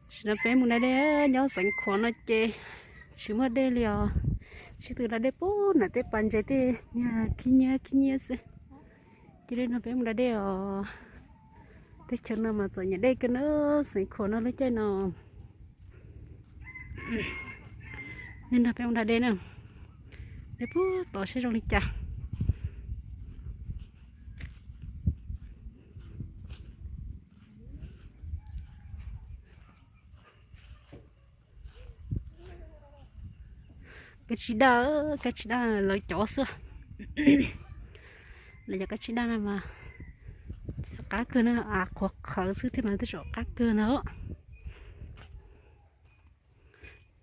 Tam sim no peb mus da dej nyob Xeev Khuam no ces tsis muaj dej li os. Sib tw da dej puag nram tej pas ntses tej niag khib nyiab khib nyiab xwb. Cia li nrog peb mus da dej os. Teb chaws no mas txom nyem dej kawg na, Xeev Khuam no lub caij no. Li nrog peb mus da dej na. Dej puag tod seb zoo li cas. Kab tsib daj, kab tsib daj lawv cov xwb. Lawv cov kab tsib daj no mas qab kawg na, qhuav qhawv xwb thiab mas tej zaum qab kawg ntag.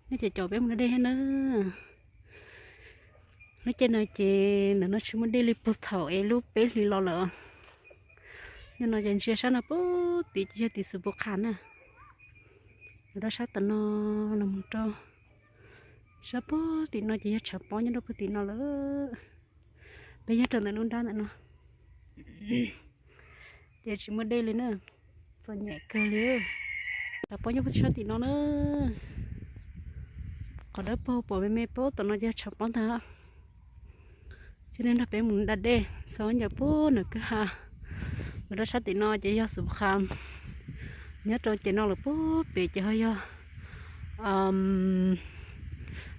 Nej cov caum peb mus da dej thiab na. Lub caij no ces ntawm no tsis muaj dej li puag thaum es lub peb hlis los lawm. Nyob no ces ntsia sab no puag tim ces yog tim Xus Pus Qhas na. Los rau sab tom no, los mus rau sab puag tim no ces yog tshav pob nyob rau puag tim no lawm. Peb nyob rau ntawm lub nrab ntawm no ces tsis muaj dej li na. Txom nyem kawg li. Tshav pob nyob puag sab tim no na. Qhov dawb paug pom me me puag tom no ces yog tshav pob ntag. Cia li nrog peb mus da dej txog ncaws puag nram kwj ha. Los rau sab tim no ces yog Xus Pus Qhas. Nyob rau ces no lawm puag pem ces ho yog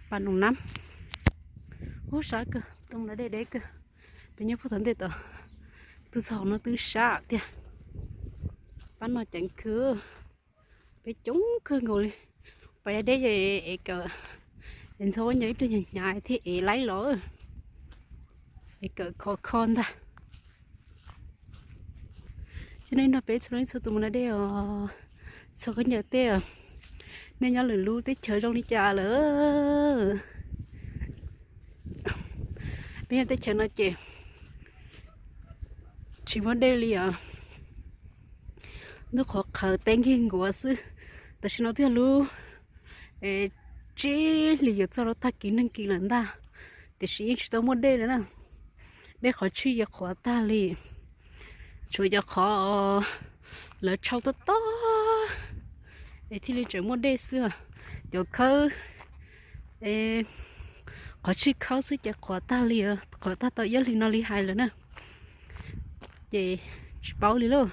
Pas Noom Nab. Ub, sab kawg, tau mus da dej deb kawg. Peb nyob puag tom ntej tod, twb txog no twb sab tiag. Pab no ceev kawg, peb coob kawg nkaus li. Pab deb deb es kawm, es ntxhua nyob ib pliag hnyav hnyav thiab es laib los, es kawm khov kho ntag. Cia nej nrog peb txhua leej txhua tus mus da dej os, txog khaub ncaws tej os. Nej nyob lwm lub teb chaws zoo li cas lawm? Peb nyob teb chaws no ces tsis muaj dej li os. Ntuj qhuav qhawv teb nkig nkuav xwb. Tam sim no twb yog lub tsib hlis yuav txog rau tag kis neeg kis lawm ntag, tiam sis yeej tsis tau muaj dej li na. Dej qhov tshij yeej qhuav tag li, tshuav cov qhov lawv tshau tob tob es thiaj li tseem muaj dej xwb. Cov khawb, qhov tshij khawb xwb ces qhuav tag li, qhuav tag tau ib hlis no li hais lawm na. Ces tsis paub li lauj,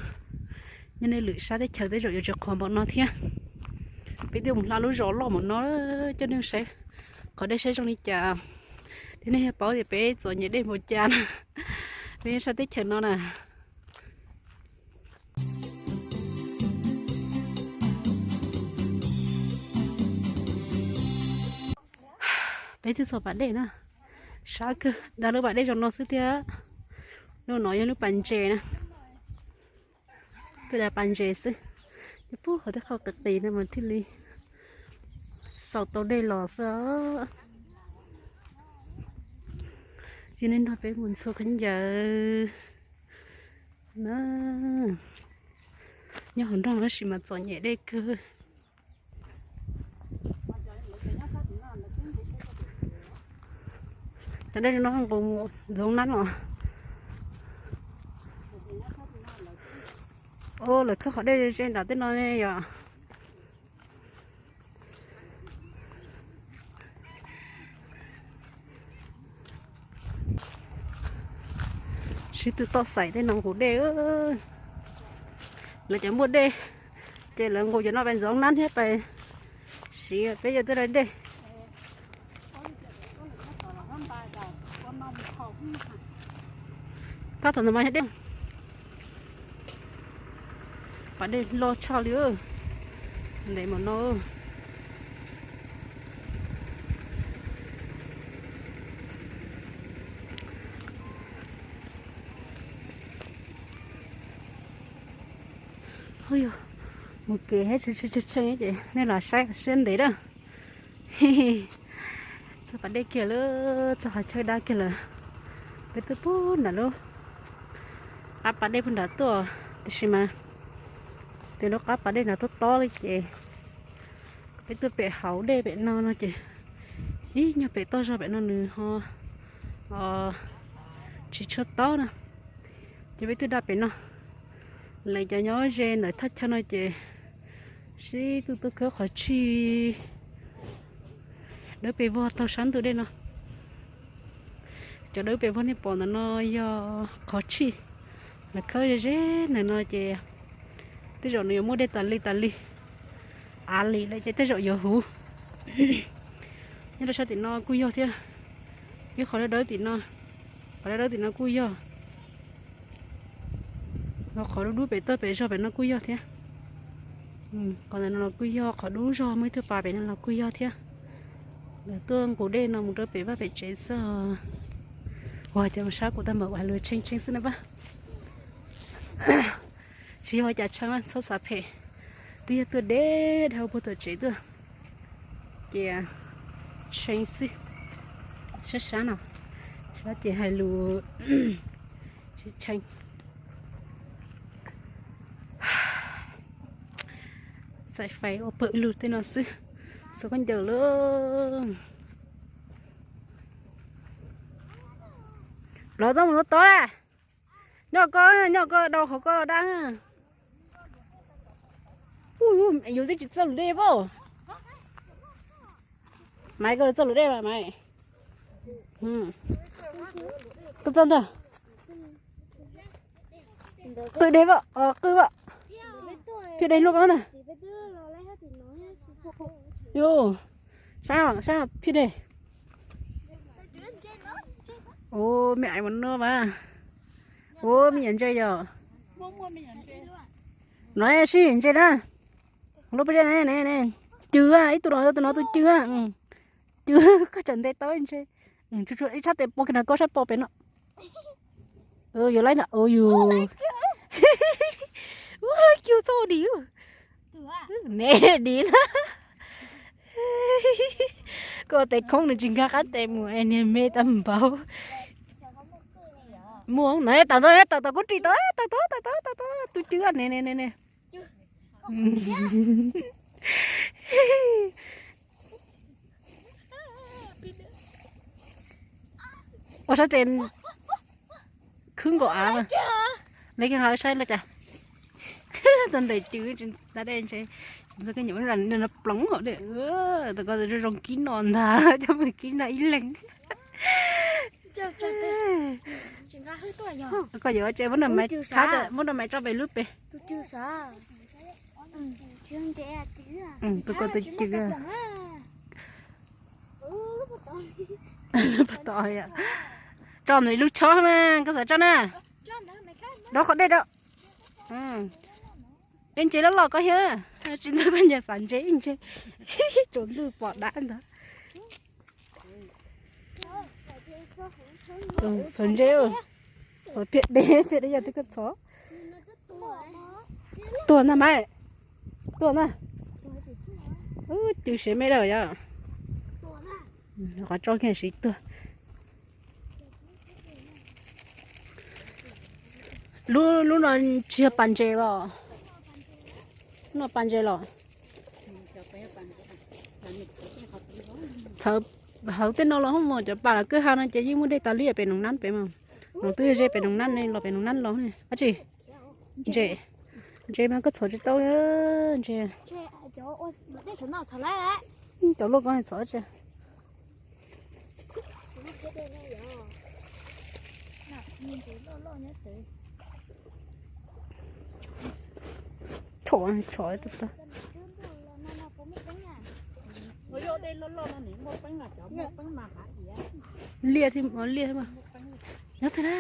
nyob nej lwm sab teb chaws tej zaum yuav tsis qhuav npaum no thiab. Peb twb mus hla lub zos loj npaum no coj nej saib qhov dej saib zoo li cas, thiab nej yuav paub tias peb txom nyem dej npaum cas na. Peb nyob sab teb chaws no na. Peb twb txog pas dej na, sab kawg, da lub pas dej zoo no xwb thiab. Lub no yog lub pas ntses na, twb da pas ntses xwb, nyob puag hauv tej qhov qis qis no mas thiaj li xaus tau dej los xwb. Cia nej nrog peb mus ntxhua khaub ncaws na. Nyob hauv nroog tab sis mas txom nyem dej kawg. Cov dej no nqus mus ntxoov nab os. Lawv khawb qhov dej ze nram tej no ne yom. Sib tw toj xaim tej no nqus dej. Lawv cov muaj dej ces lawv nqus cov no pais ntxoov nab thiab pais siv, peb yuav tuaj da dej. Tab tom ntawd mas yog dej, pas dej loj tshaj li, ntev npaum no. Mus kev thiab tshee tshee ces nej los saib siab ntev na. Txog pas dej kiag lawm, txog qhov chaw da kiag lawm. Peb twb pub nram lub qab pas dej pub nram tuaj, tiam sis mas tus lub qab pas dej nram tuaj tob li ces peb tuaj pem hauv dej pem no no ces ib nyuag pem toj zog pem no nws ho tsis tshua tob na. Ces peb twb da pem no, lawv cov nyob ze ntawm thaj chaw no ces Sib tw tuaj khawb qhov tshij dawb pes vog taug sab ntug dej no. Cov dawb pes vog nej pom ntawm no yog qhov tshij, lawv khawb ze ze ntawm no ces tej zaum nws yuav muaj dej tas li tas li, av li lawm ces tej zaum yuav huv. Nyob rau sab tim no kuj yog thiab, ib qhov dawb dawb tim no, qhov dawb dawb tim no kuj yog, qhov dub dub pem toj pem zog pem no kuj yog thiab. Qhov ntawm no los kuj yog, qhov dub zog muaj ib tug pas pem no los kuj yog thiab. Lawv tuaj nqus dej no mus rau pem vaj pem tsev xwb. Ua cas mus sab kuv tag npaum hais lus tshee tshee xwb na pab. Tsis yog ua cas tshee, txhob xav phem. Twb yog tuaj deb dhau puag tom tsev tuaj ces tshee xwb. Sab sab no, sab ces hais lus tsis tshee. Xaim fais ua pawg lug tej no xwb, txhob khaub ncaws lawm. Los txhob mus tod tod na. Nyob koj, nyob koj dau qhov koj los dab. Yus twb tsis txawj lus dej pab. Maiv, koj txawj lus dej mas Maiv? Koj txawj ntag. Qw dej pab, qw pab. Phiaj dej luaj koj na. Yus, saib, saib phiaj dej. Ua me aiv mas no mas. Ua me nyuam ntses yom. No sib ntses na. Lub pob zeb ne, cw, ib tug no tus no tus cw. Cw, koj tsam ntes tau ntses. Ib tshab tes pom kiag no, koj saib pom pem no. Yuav laib ntag, yus. Ua cw txhob dim. Ne dim na. Koj tes khoob nws tsis nkag qab tes mus es niag me tau npaum. Muaj na, tawm ntawd, tawm tom kuv ris tod, tawm tod, tawm tod, tawm tod, tus cw ne ne ne ne. Ua sab tes khwb nkaus av mas. Li kag saib los cas. Tau ntawm cw, da dej ntses, txog koj nyuam no ploov hauv dej. Tus ko zoo kib no ntag, coj mus kib no ib leeg. Koj yuav tsev muab nram maiv, muab nram maiv tso pem lub pem. Tus ko tus cw. Lub puas tod yom. Tso ntawm lub tshob na, koj xav tso na. Dob qhov dej rau. Ib ntses loj loj koj thiab. Tsis ntxov koj nyias xav ntses ib ntses. Tsaus ntuj pom dab ntag. Txhoov ntses, txhoov phiaj dej, phiaj dej yog twb koj txhoov. Tuag ntag mas, tuag ntag. Cw siav me dawb yom. Qhov tso kiag siv tuag. Lub, lub no tsis yog pas ntses los? Lub no pas ntses los? Txhawv hauv tej no los hos mas, cov pas los kwj ha no ces yeej muaj dej tas li pem Noov Nab pem mas. Noov twb ze pem Noov Nab ne, los pem Noov Nab los ne. Ab tsi, ntses, ntses mas koj txhom tsis tau ntses. Cov loj ko txhom tsis. Tshov, tshov tau. Liaj thiab, liaj thiab. Nyob twg na?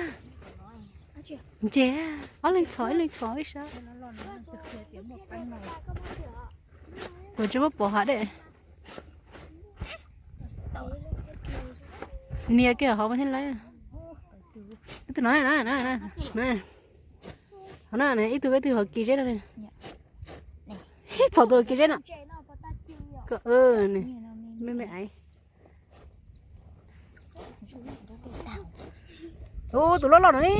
Ntses, ob leeg txhom ib leeg txhom ib sab. Kuv tsis muab pov hav dej. Nias kiag hauv mas thiaj laib. Ib tug no, hov na, ib tug ib tug hauv kis zeb no. Txhom tus hauv kis zeb no. Me me aiv. Ub, tus loj loj no ne.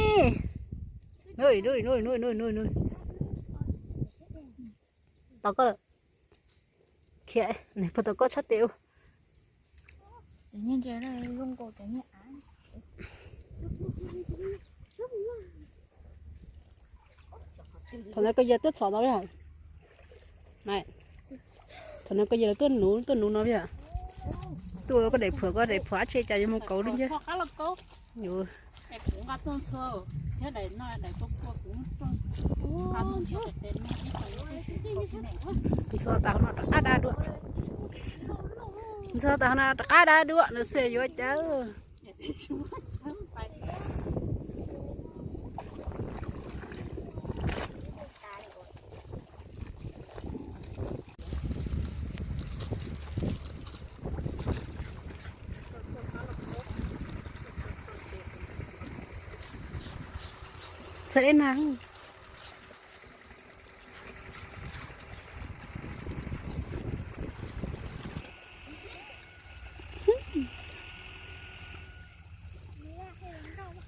Tau koj lawm. Khiav, puag tau koj tshab tes ua. Thaum ntawd koj yog twb txhom tau li hos. No koj yog lawv tuaj nuv, tuaj nuv no yom? Tuaj koj daim phuam, koj daim phuam ab tsi cas yuav mus kauv li ncag. Ntxhua tas no rov qab da dua. Ntxhua tas no rov qab da dua no xwb yuav cas. Txhua deb na.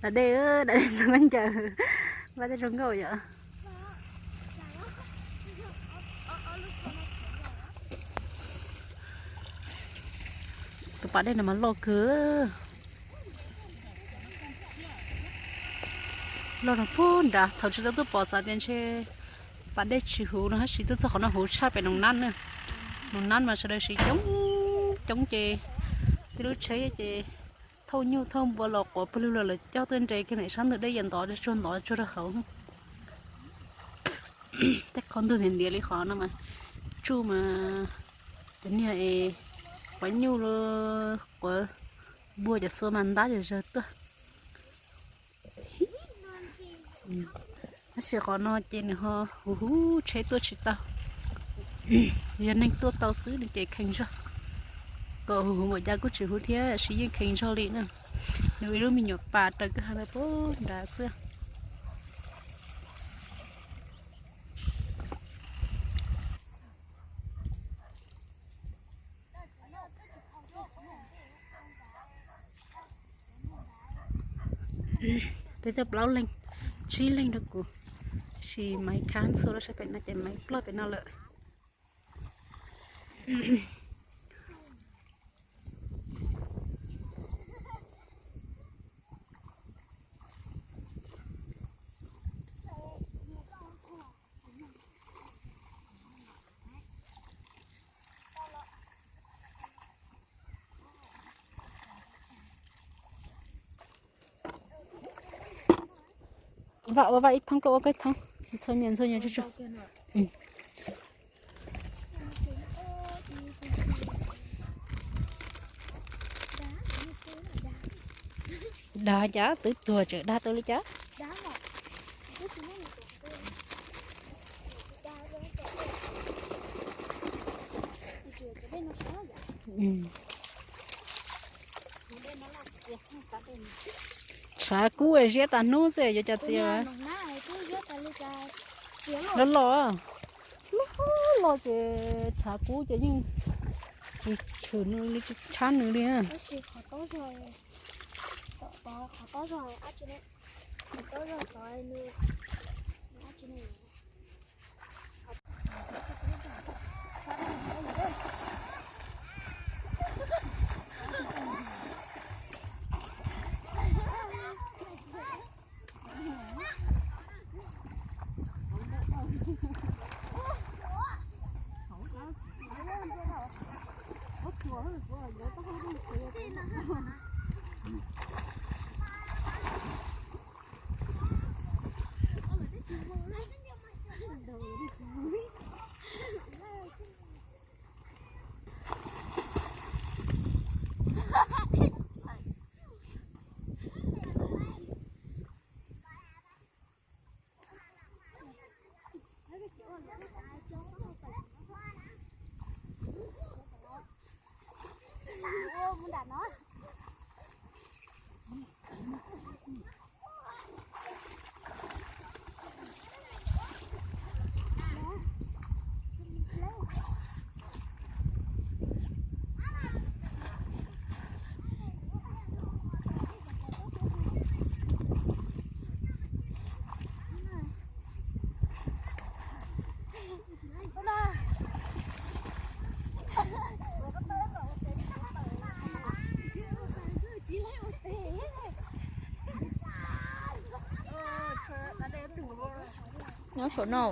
Da dej, da dej txog koj ncaws, vaj tej zoo nkauj yom. Tus pas dej no mas loj kawg. Loj rau puag nrad, thaum tsis tau tuaj pom xav tias ntshe pas dej tsis huv no, tab sis tuaj txog qhov no huv tshaj pem Noom Nab na. Noom Nab mas sawv daws siv coob coob ces tej lub tsheb ces thauj nyuj thauj npua los quav pawg lug los lawv coj tuaj nres kiag ntawm sab ntug dej, yam ntov tsuag ntov tsuag rau hauv. Tej qhov ntug ntiav ntiav li qhov no mas tsuj mas cov niag es quav nyuj, quav npua cov xua mas ntab zom zaws tuaj. Tab sis qhov no ces nws ho huv huv tsheb tuaj tsis tau. Yog neeg tuaj tau xwb nws ces kheev zog. Kom huv huv npaum cas kuj tsis huv thiab, tab sis yeej kheev zog li na. Nws ib lub me nyuam pas raws kwj ha lawm puag nrad xwb. Peb twb plaub leeg, tsib leeg rau kuv, tab sis Maiv khab ntxhua lub sab pem no ces Maiv ploj pem no lawm. Vam ua Vam ib thoob, koj ua koj ib thoob. Ntxhua nyias ntxhua nyias tsuj tsuag. Dag cas twb tuag tseem dag tau li cas. Tshav kub ziab tas hnub xwb yuav cov txias. Loj loj, loj loj ces tshav kub ces yeej tsis tshwm nws li, tsis tshab nws li. Nyob saum no.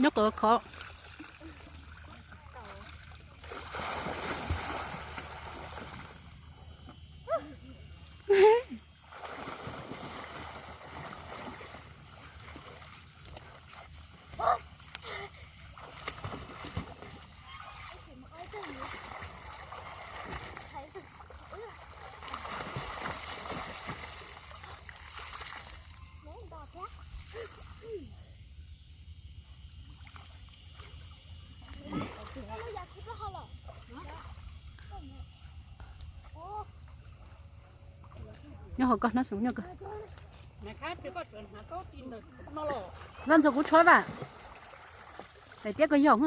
Nyob qhov khov. Nyob hauv koj, nab xoom nyob koj. Vaj ntxuag kuv tshob vaj. Daim tiab koj yog.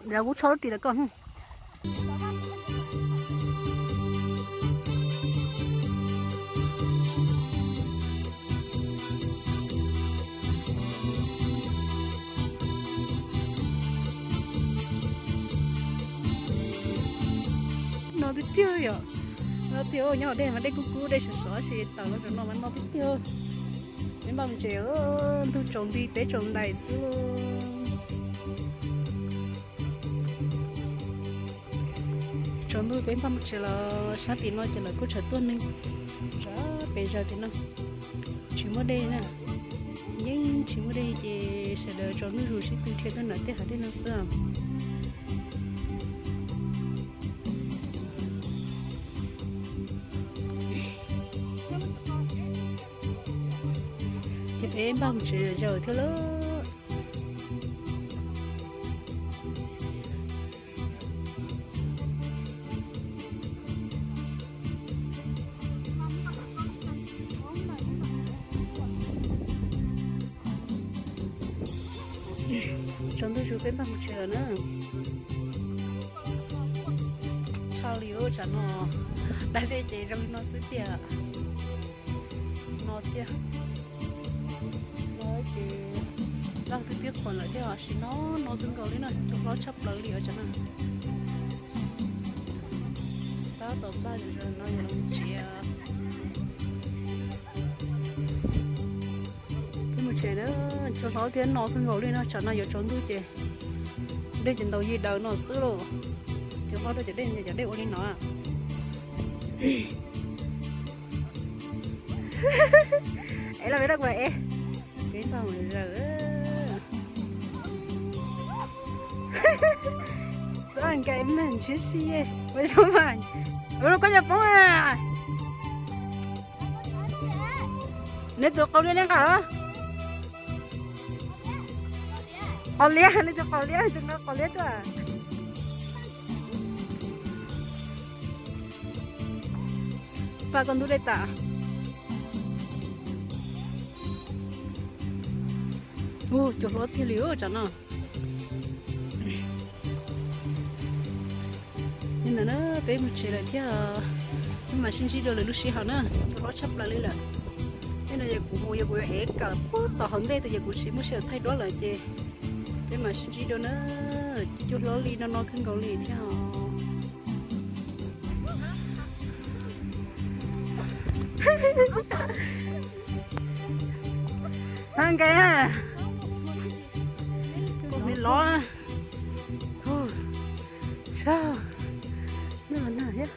Lawv kuv tshob lub ris lawv koj. No tiag tiag yom. No tiag, nyob hauv dej mas dej kub kub dej sov sov tab sis tawm los rau no mas no tiag tiag. Peb npaj mus tsev, ntuj tsaus nti teb tsaus ntais xwb. Tsaus ntuj peb npaj mus tsev los sab tim no ces lawv kuj tseem tuaj neeg. Sab pes zaws tim no tsis muaj dej na. Yeej tsis muaj dej ces sawv daws tsaus ntuj zus sib tw dhia tuaj nram tej hav dej no xwb. Ces peb npaj mus tsev zaws thiab lawm. Tsaus ntuj zus peb npaj mus tsev lawm na. Tshaj li ub tsam no, dai tej ces zoo li no xwb tiag. No thiab. No ces laj twb pib qhuav lawm thiab, sim no no twb nkaus li na, cua hlob tshaj plaws li os tsam no. Tab tom npaj no yuav los tsiav. Peb mus tsev na, cua hlob thiab no twb nkaus li no, tsam no yuav tsaus ntuj ces dej ces ntaus yig daws no xwb lauj. Cua hlob rau cov dej, cov dej ua li no. Es los peb rau kuv es. Peb npaj mus zaws. Txoj nkais mag ntshiab si, ua zoo mas. Ua zoo koj cov poob a. Neb tus qau liab neb nqa los? Qau liab, neb tus qau liab, tus nqa qau liab tuaj. Paj koj ntub dej tas. Ua cua hlob tiag li tsam no. Li ntawd na, peb mus tsev lawm thiab, peb mam sib ntsib dua lwm lub sij hawm na, cua hlob tshaj plaws li lawm. Tej no yog kuv mus yog kuv yuav ev kawm puag tom hauv ntej tus yog kuv tsis muaj sij hawm thaij duab lawm ces peb mam sib ntsib dua na, cua hlob li no no kawg nkaus li thiab os. Hnab nqaij, kuv me lov, sab, nag thiab.